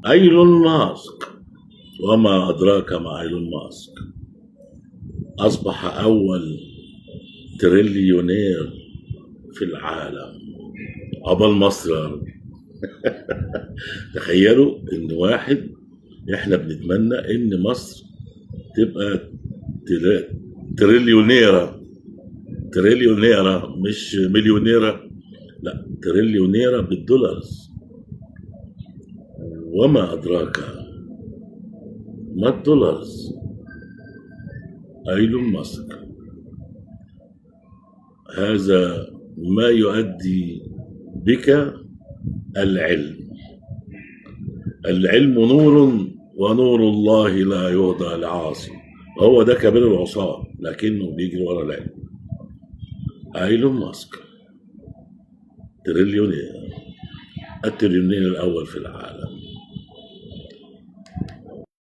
ايلون ماسك، وما أدراك ما ايلون ماسك، أصبح أول تريليونير في العالم. عقبال مصر يا رب. تخيلوا إن واحد، إحنا بنتمنى إن مصر تبقى تريليونيرة، تريليونيرة مش مليونيرة، لا تريليونيرة بال dollars. وما أدراك ما ال dollars؟ ايلون ماسك. هذا ما يؤدي بك العلم. العلم نور، ونور الله لا يهدى لعاصي. وهو ده كبير العصاة، لكنه بيجري ورا العلم. ايلون ماسك تريليونير، التريليونير الأول في العالم.